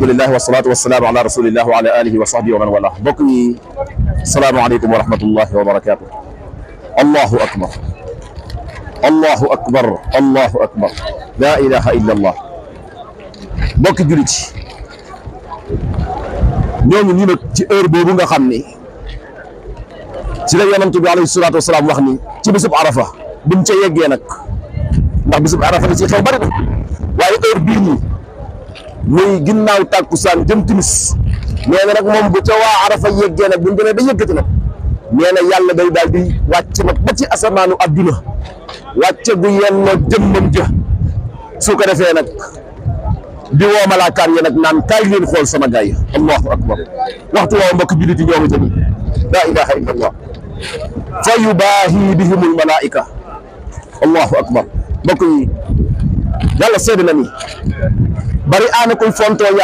alhamdulilah wasalaatu wasalaamu ala rasulillah wa ala alihi wa sahbihi wa man wala. mbokk yi salaamaaleykum wa rahmatullahi wa barakaatu. allahu akbar allahu akbar allahu akbar laa ilaha illa allah. mbokki jullit ñoo ngi nii nag ci heure boobu nga xam ni ci la yonent bi alayhi salaatu wasalaam wax ni ci bisub arafa bi mu ca yeggee nag ndax bisub arafa da ci xew bari na waaye heure bii nii muy ginnaaw tàkkusaan jëm timis nee na nag moom bu ca waa arafa yeggee nag bu ñu demee ba yëggati nag nee na yàlla day daal di wàcc nag ba ci asamaanu adduna wàcce gu yenn jëmmam ja su ko defee nag di woo malaakaan yi nag naan kaay leen xool sama gaay yi allahu akbar waxtu woowu mbokk jullit yi ñoo ngi tamit laa ilaha illa allah fa yubaahi bihimul malaika allahu akbar mbokk yi yàlla seede na ni bari aana koy fontoo yàlla